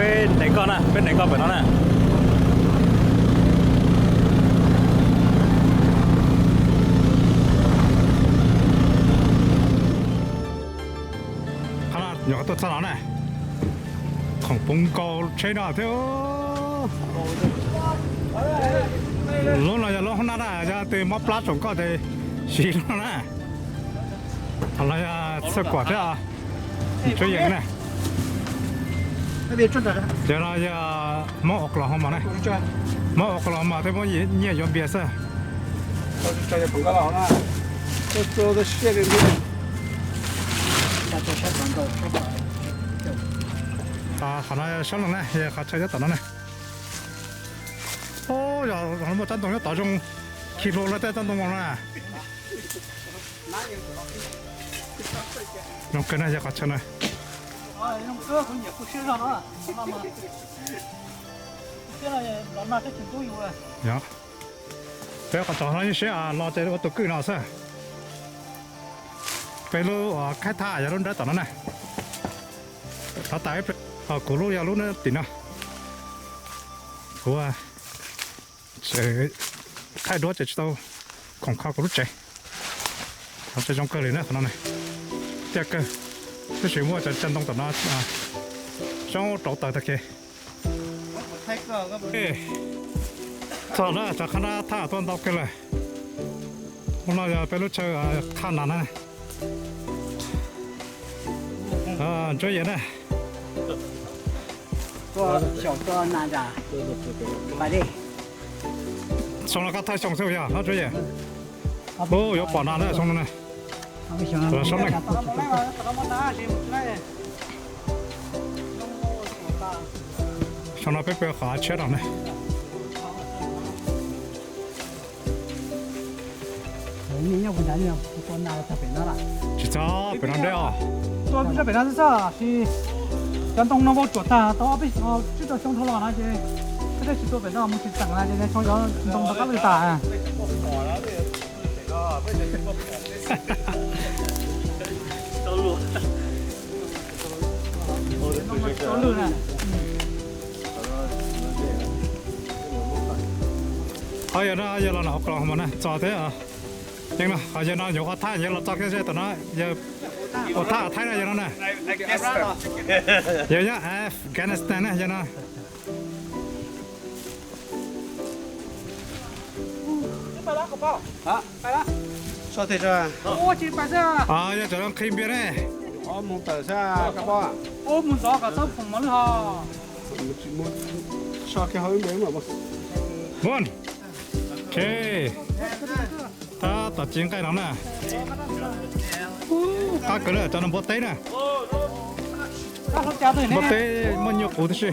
Peb ntes koj na, peb ntes koj pem no na. Qhov no nyuam qhuav tuaj txog no na, khoom poob nkaus tsheb no thiab. Lub no yog lub hoob nab na, yog twg mob plab tsoom koj ces siv lub no na. Qhov no yog txhiaj kuam thiab. Tsuab yees na. Cov no yog Hmoob Oklahoma na. Hmoob Oklahoma thiab muab nyiaj yuav npias xwb. Qhov no sab loog na, yog qhov chaw nyob tom no na. Yog muaj tsob ntoo nyob tod zoo, khi hlo lawm tej tsob ntoo no na. Zoo kawg na yog qhov chaw na. Peb qhov tod no yeej siab los ces ua tus kwj no xwb. Peb lub khaib thaj yog lub nrab tom no na. Rov tas kuv lub yog lub tim no. Kuv thaij duab ces tsis tau khoom kho kuv lub tsev. Qhov tsev zoo kawg li na qhov no na. Tiaj kawg, tab sis muaj cov ntoo tom no zoo rauv taws tag kiag. Txog na, cov qhab nab thaj tuaj ntau kawg lawm. Ub no yog peb lub chaw qhaj nas na. Ntsuab Yia na. Xyoo no koj thaj xyoo xwb yog Ntsuab Yia. Ub, yuav pom nas na xyoo no na. Los sab meej. Xyoo no peb pw qhov tshiab no na. Tsis txhob pem no deb os. Tua peb pem no xwb xwb, cov ntoo no vau tsuam tag tau ob peb, tsib rau xyoo dhau los no ces peb thiaj tsis tua pem no, mus tsis txeem no ces xyoo cov ntoo rov qab lwj tas. Qhov yog no yog los no Oklahoma na txog thiab. Yeej no qhov yog no yuav ua thaj yog los txog kiag ze tom no, yog ua thaj Thaib na yog no na. Yog nyob Afghanistan na yog no. Yog cov no qhi npias ne. Tab tom ci nqaij no na. Qab kawg na, cov no npua teb na. Npua teb muaj nyuag qus tib si.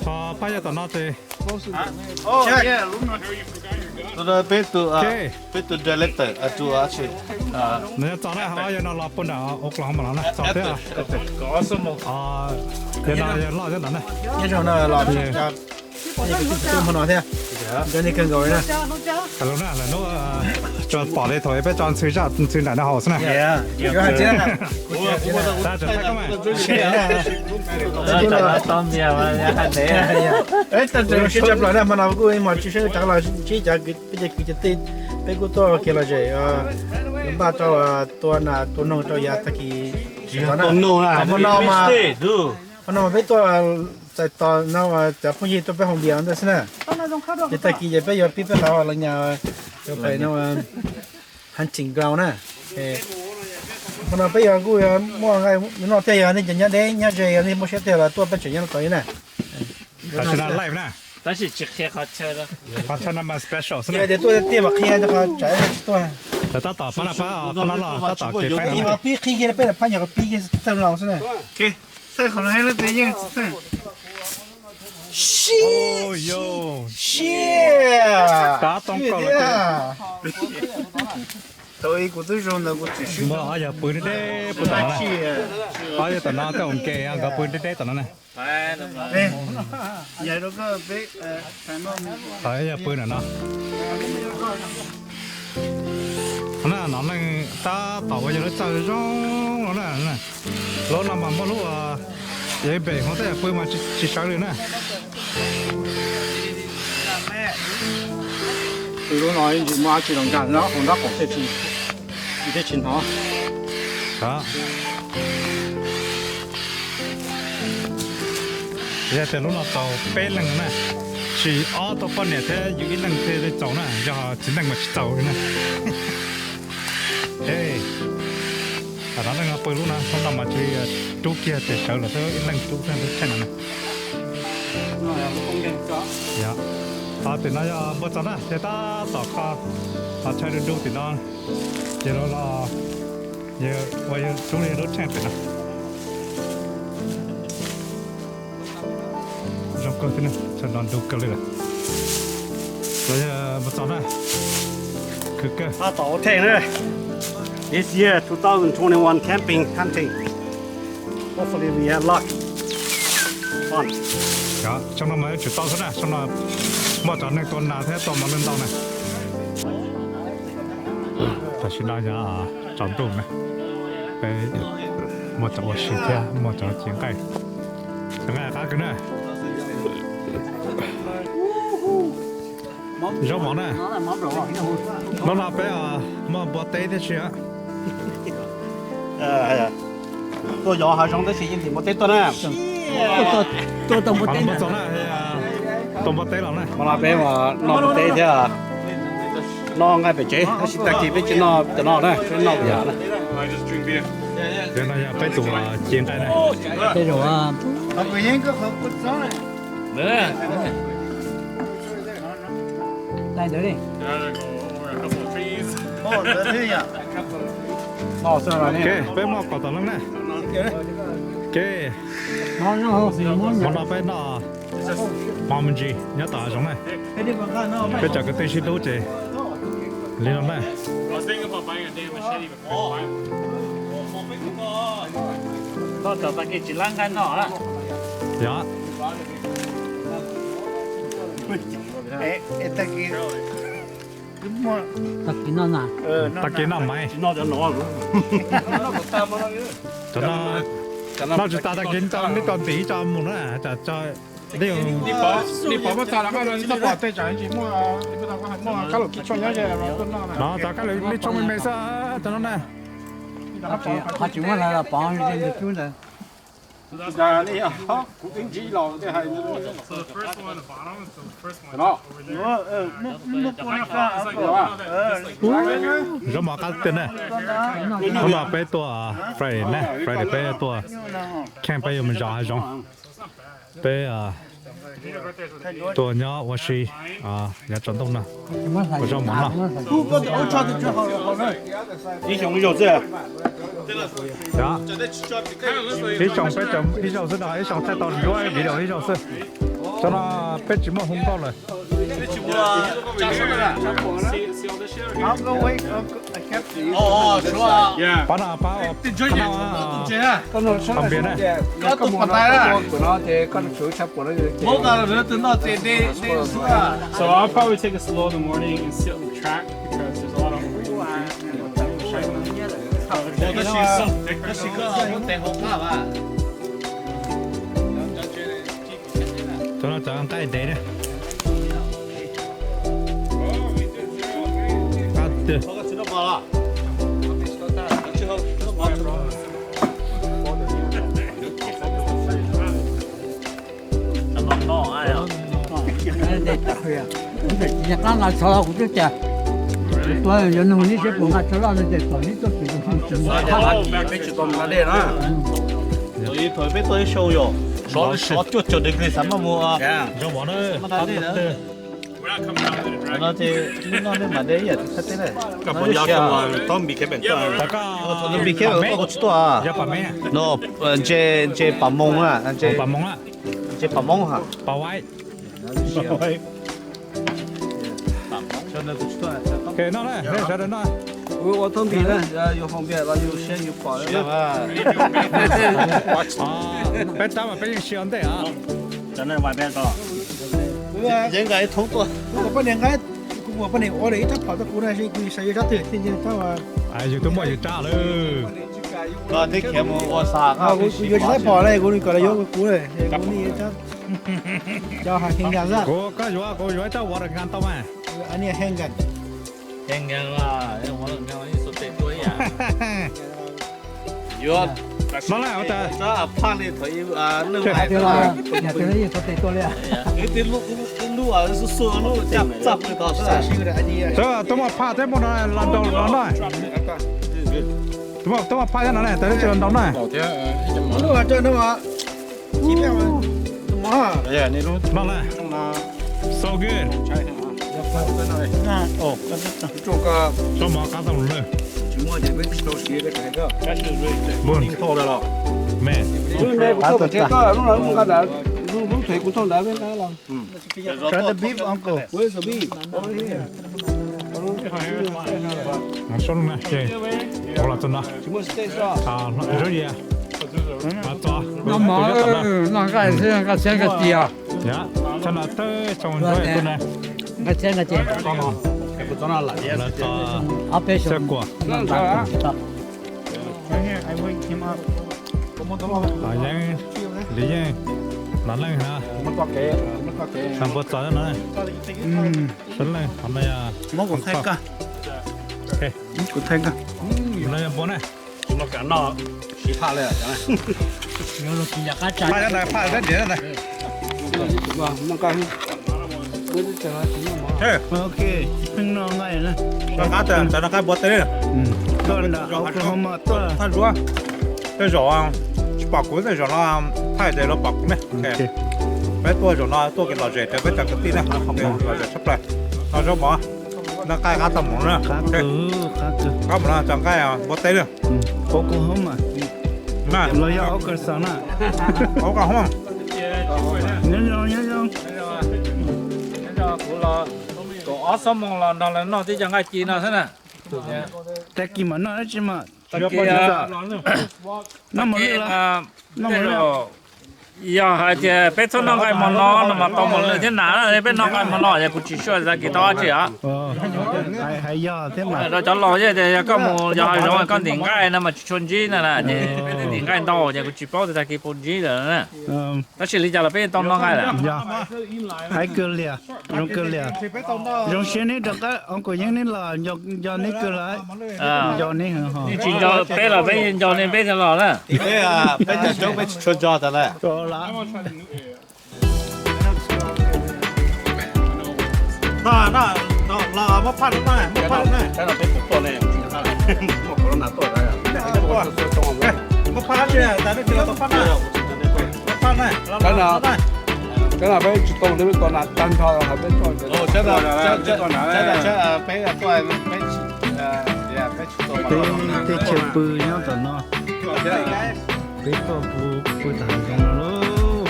Qhov pab yog tom no ces peb tus, peb tus director, nws txog na, yog no los puag nram Oklahoma los na, txog thiab. Yog no yog loj thiab ntawd na. Nyob zoo no los hmo no thiab, nco nej kawg nkaus li na. Lawv hnub tsuas pom li thaum peb tso ntxhw zaj ntxhw nraim no haus xwb na. Sib tsa plaws na, hmo no kuj mos tsis seb cov peb cov kwv cov tij, peb kuj tuaj kiag los zem, npaj rau tua nas tua noog rau yav tag kis. Hmo no mas, hmo no mas peb tuaj txais tos no cov phooj ywg tuaj peb haus npias ntawd xwb na. Ces tag kis ces peb yuav pib peb qhov los nyas cov pem no hunting ground na. Hmo no peb yog kuj muaj nqaij noj tiag, yog nej cov nyob deb nyob ze, yog nej muaj siab tiag los tuaj peb tseem nyob no tos ib na. Tab sis tsis qhia qhov chaw, qhov chaw no mas special xwb na. Tias tuaj tiag mas qhia rau qhov tseem tsis tuaj. Lawv tab tom pab na pab qhov no los tab tom kev pab no. Pib qhib kiag peb los phab nyuam qhuav pib kiag txawj los xwb na. Txawj qhov no, yeej txawj. Shit. Shit. Tab tom koj los. Tau ib kuv twb zoo ntawd kuv tsis swb. Muaj ob yawg pw deb deb pw tom no na. Ob yawg tom no tej ua ke nkawd pw deb deb tom no na. Ob yawg pw ntawm no. No na, no neeg tab tom ua yawg lub txawj zoo no na. Lub no mas muaj lub, yog ib pem hauv tej pw mas tsis sawv li na. Lub no ntsis muaj dab tsi los nkag nyob hauv nraub qaum thiaj tsis hnov. Yog tias lub no txaus peb leeg na, tsis ob tug poj niam thiab yus ib leeg thiaj li txaus na, yog txiv neej mas tsis txaus li na. Tam no leej no pw lub no, lub no mas tsis rub kiag ces sawv los xwb, ib leeg rub xwb lub tsheej no na. Tim no yog npua txos na, ces tab tom kho qhov chaw du du tim no, ces los los ua rub li lub tsheej tim no. Zoo kawg thiab, chaw no du kawg li lawm. Los yog npua txos na, khwv kawg. Tab tom ua thej na. This year, two thousand twenty-one camping hunting. Hopefully we have luck. Fun. Xyoo no mas yuav tsum tau xwb na, xyoo no muaj cov neeg tua nas thiab tua mov ntau ntau na. Tam sim no yog tsaus ntuj na, peb muaj cov ua si thiab muaj cov ci nqaij. Cov nqaij qab kawg na. Zaub mov na. Hnub no peb muaj npua teb thiab si. Tuaj yos hav zoov tab sis yeej tim npua teb tuaj na. Npua txos na, tua npua teb los na. Hnub no peb noj npua teb thiab noj nqaij pem tsev, tab sis tag kis peb tsis noj cov no na, peb noj yam na. Cov no yog peb tus ci nqaij na. Tej zaum Peb muaj kaum tawm leej na. Hmo no peb noj hmo me ntsis nyob tom hav zoov na. Peb cov kwv tij sib hlub ces li no na. Yog. Tag kis noj na. Tag kis noj mas. Cov no noj tsis tas tag kis neb tau ntim tso mus na. No cov kab lwm li tshooj me me xwb cov no na. Ho tsis muab hlais los pov ntawd. Zaub mov qab tiag na. Hnub no peb tuaj Friday na, Friday peb tuaj camp, peb yuav mus zov hav zoov. Peb tuaj nyob ua si yav tsaus ntuj no, ua zaub mov noj. Ib xyoo peb ib zaug xwb no, ib xyoo thaij tau duab video ib zaug xwb. Cov no peb tsis muaj hu nkauj lawm. Pab no pab, pab npias na. So I'll probably take it slow in the morning and sit on the track because there's a lot of Cov no cov nqaij ntev na. Qab tiag. Qab nqa tsho kuv twb tias, tua yuav nug neb seb puas nqa tsho loj no ces thaum neb tuaj pem tus phooj tsis muaj. Peb tsis tau mus da dej na. Thaum peb tuaj ib xyoo yog sov cuaj caum degree xav maj mus. No ces noj nej mam de ib yam thaj teb na. Koj puas nco, koj mus tob npis khiav pem tuaj? Npis khiav pem tuaj kuv tsis tuaj. No, nce, nce Pas Moos na, nce Pas Moos ha. Sawv daws noj, sawv daws noj. Kuv ua thoob nti na, yus haus npias los yus siab yus pom. Peb tab mas peb yeej siab ntej. Yeej nqa ib thoob tuaj. Kuv poj niam nqa, kuv poj niam ua lawm ib rab phom rau kuv na, kuv xav yuav rab twg thiaj li rab. Yus twb muaj yus rab lawm. Koj twb khiav mus ua xav, kuv yuav tsis tau phom na, kuv kom lawv yuav kuv na, kuv nim rab. Cov hais handgun xwb. Kuv, koj yuav, kuv yuav ib rab water gun tau mas. Aniag handgun. Handgun, water gun ib xuv tes tuaj ib yam. Yuav no na, ua tas. Phaj li thaum ib, lub xub xub lub txaj pw tod xwb. Twb muaj phaj thiab, muaj no los nrau los no. Twb muaj phaj thiab no ne, tas tsis los nrau na. No na. So good. Tso mov qab tau lawm. Man. Try the beef, uncle. Sab lub na, ces ua los txog no. Zoo, yeah. Noj mov, noj nqaij xwb, nqaij txhiab nqaij ci. Yog, txog no twb txog nqaij txhiab nqaij ci. Lawv txog ob peb xyoo kuam. Yeeb, Lis Yeej, Nom Leej na. Xav npua txos na. Sab leej, qhov no yog kuv thaij koj. No yog npua na. Kuv no kav noj siv phaj li. Phaj, phaj, phaj, phaj. Ok, pheej noj nqaij na. Noj qab, cov noj qab npua teb. Tuaj nram Oklahoma tuaj. Thaj Zuag, tej zaum tsis pom kuv, tej zaum no thaij ces lawv pom kuv ne. Peb tuaj zaum no tuaj kev lom zem rau peb cov kwv tij na, lom zem tshaj plaws. No zaub mov, noj nqaij qab tau mus na. Qab mus no cov nqaij npua teb na. Oklahoma. Los yog Arkansas na. Oklahoma. Nyob zoo, nyob zoo. Kuv los kaum ob xuab moos los nrog lawv noj tib co nqaij ci no xwb na. Tag kis mam noj dab tsi mas. Noj mos lwj los? Yog hais tias peb txhob noj nqaij mos no no mas tau mos lwj thiab na, peb noj nqaij mos no ces kuv tsis sure tag kis tau dab tsi os. Hais yog thiab mas. Rau cov laus thiab tias yog koj mus yos hav zoov koj ntim nqaij no mas tsis tshua ntsib na, ces peb twb ntim nqaij ntau ces kuv tsis paub tias tag kis puas ntsib lawm na. Tab sis li cas los peb tau noj nqaij lawm. Hais kawg liam, zoo kawg liam. Zoo siab neb rov qab, ua kuv yeej neb los nco neb kawg lawm. Nco neb heev ho. Tsis nco peb los peb nco nej peb thiaj los na. Peb, peb cov coob peb tsis tshua nco tas lawm. Muab phaj na, muab phaj na. Muab phaj na, tas nej tsis los tau phaj na. Muab phaj na. Cov no peb tsis tau, peb tau na tag nrho hais peb txoj. Peb tej chaw pw nyob tom no, peb tuaj pw tom hav zoov no lauj.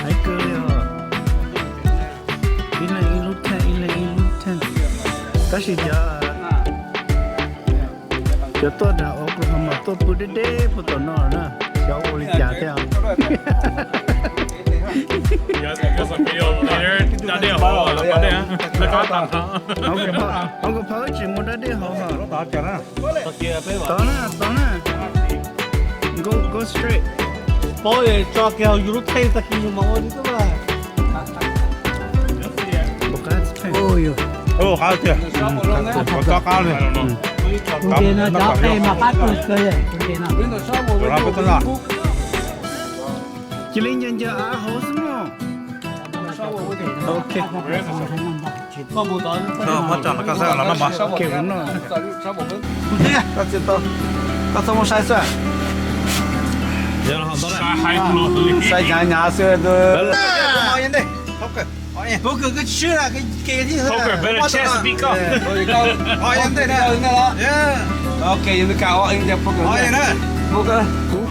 Hais kawg li os. Ib leeg ib lub tent, ib leeg ib lub tent. Tab sis cov, cov tuaj nram Oklahoma tuaj pw deb deb puag tom no na, xyov ua li cas thiab. Uncle Pha tsis mus da dej hauv os. Tod na, tod na. Go, go straight. Paub tso kiag yus lub thej tag kis yus mam ua li xwb. Qab tiag, qab qab li. Cia li ncaws ncaws av hauv xwb mog. Ok. Koj txhob muaj sai xwb. Sai hnyav hnyav xwb. Kuv,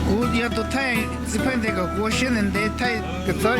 kuv yog tus thaij txiv pheej ntes kom kuv ua siab ntev ntev thaij kom txawv.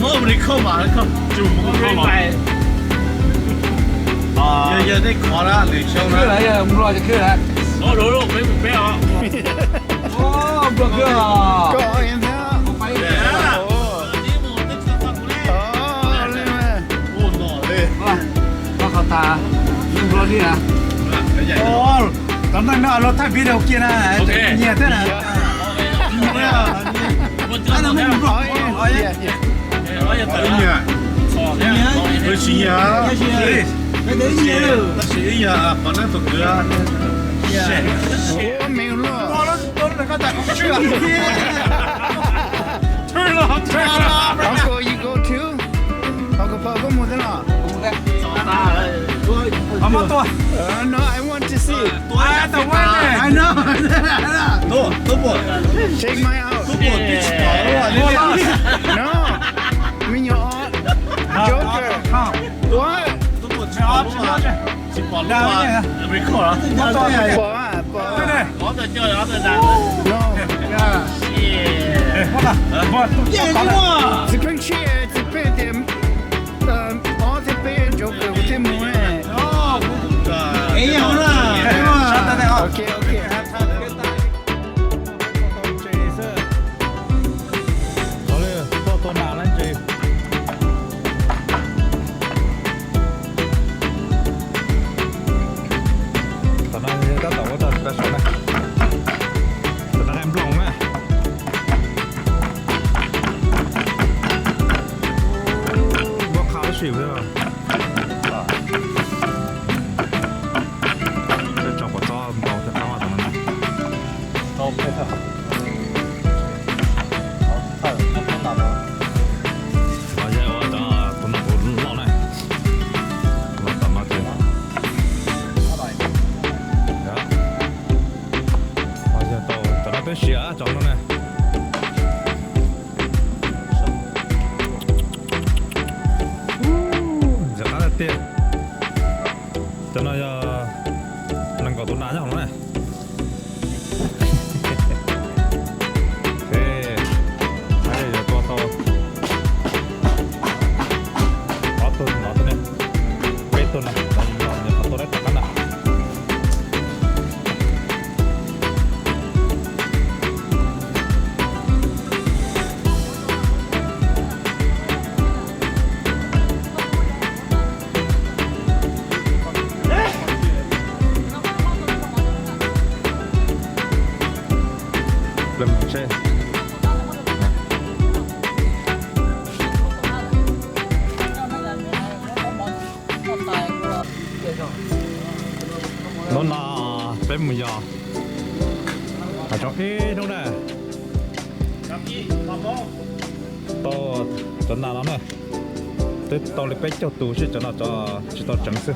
Muab ua li khauj mas khauj. Yog yog tej khov na lwm xyoo na. Khwb lawm, yog nplog ces khwb lawm. Nplog khwb os. Koj qhov tas, nplog li na. Cov neeg no los thaij video kiag na, nyiam thiab na. Tab sis ib yam qhov neeb thaum kwv. Uncle, you go too? Uncle Paul, koj mus thiab los? Uh, no, I want to see. Take my out. No. Mean your aunt. Joker. What? Pom, pom. No. Txiv pheej tshiab, txiv pheej tias, um, ob txiv pheej Joker kuv thiaj mus ne. Ok, ok. Tuaj tua nas leej twg. Tom no tab tom ua tau special na. Tom no nqaij nplooj na. Nplooj qha tab sis peb tso pov txob ntau thiab qab tom no na. Los yog ua cov tus no tus loj na. Los tom no ces. Los yog tau cov no peb siav cov no na. Ntxim qab tiag tiag. Cov no yog nees nkaum tus nas nyob hauv no ne. Yuav tua tau ob tug no, peb tug no, qhov tua dab tom qab na. Hnub no peb mus yos hav zoov ib hnub na. Tau cov nas no na, twb tau li peb caug tus xwb, cov no tsis tau tseev xwb.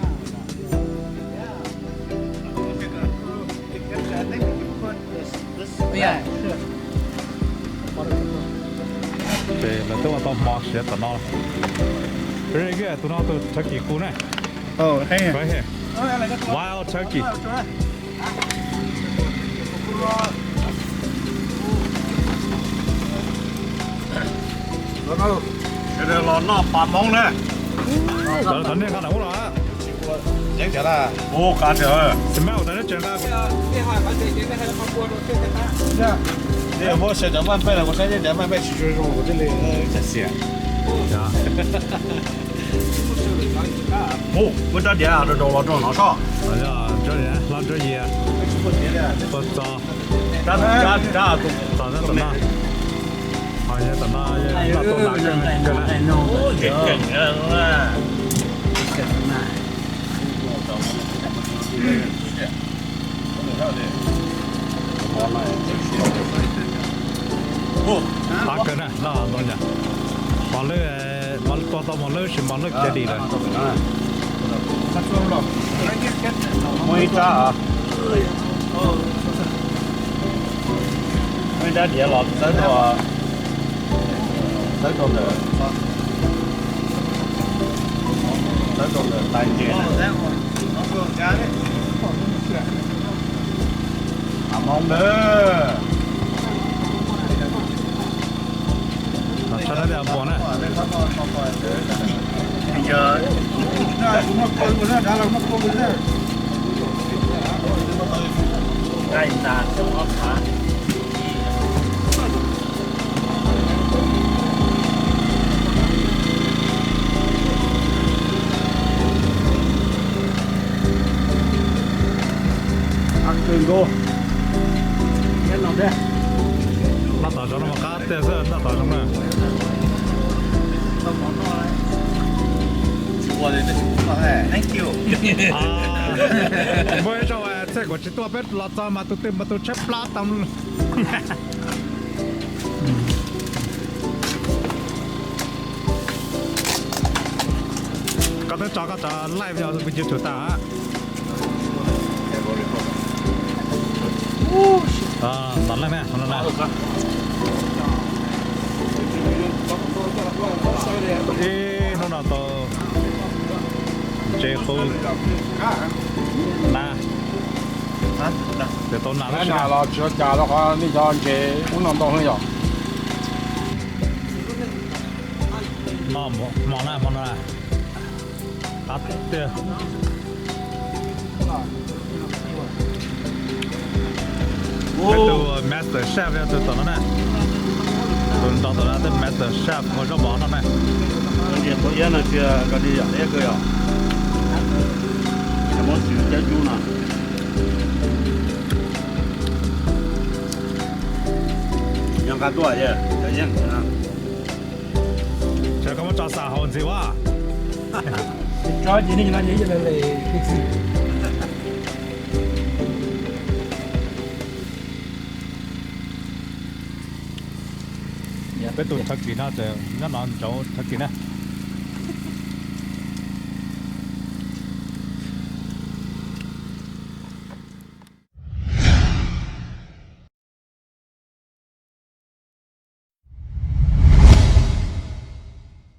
Ces lawv twb ua tau hmo siav tom no. Very good, tus no tus turkey qus ne. Right here. Wild turkey. Los noj pas Hmoob na. Cov nej nqa ntawm ub los. Ua cas, muab sawv cov npaj npej los kuv saib cov npaj npej tsis zoo zoo kuv thiaj li ua xiam. Muab rab diav rau rau los rau no soj. Hlob Ntsuab Yias, Pov Txos, rab tom no, ho yog tom no, noj tau nas kawg na. Qab kawg na, noj ntau yam. Mos lwj, mos lwj tua tau mos lwj sis mos lwj kiag dim lawm. Muaj ib rab, muaj ib rab diav los txawb rau, txawb rau ntawm, txawb rau ntawm tais ntses. Hmoob ntawd. Los tshaj dab tias npua na. Noj tom zoov no mas qab tiag xwb, noj tom zoov na. Muaj ib zaug txij kuv tsis tuaj peb los txog mas tus twg mas tus tshaib plab tau. Koj twb tso koj cov live yog YouTube tag. Tom leej na, ib hnub no tau ntses qus na, tau nas los tsis ua cas rau qhov nej cov ntses ub no ntau heev yom. Noj hmo na, hmo no qab tiag. Peb tus master chef yog tus tom no na. Tus nrog tom no twb master chef ua zaub mov no na. Qhov iab no cia ko di yom, iab kawg yom. Muab tsis cab cub no. Nyob qab tuaj, cov yeej no. Sawv koj muab tso xav hauv ntxiv ua. Peb tus thawj kis no ces nyob no ntsaum thawj kis na.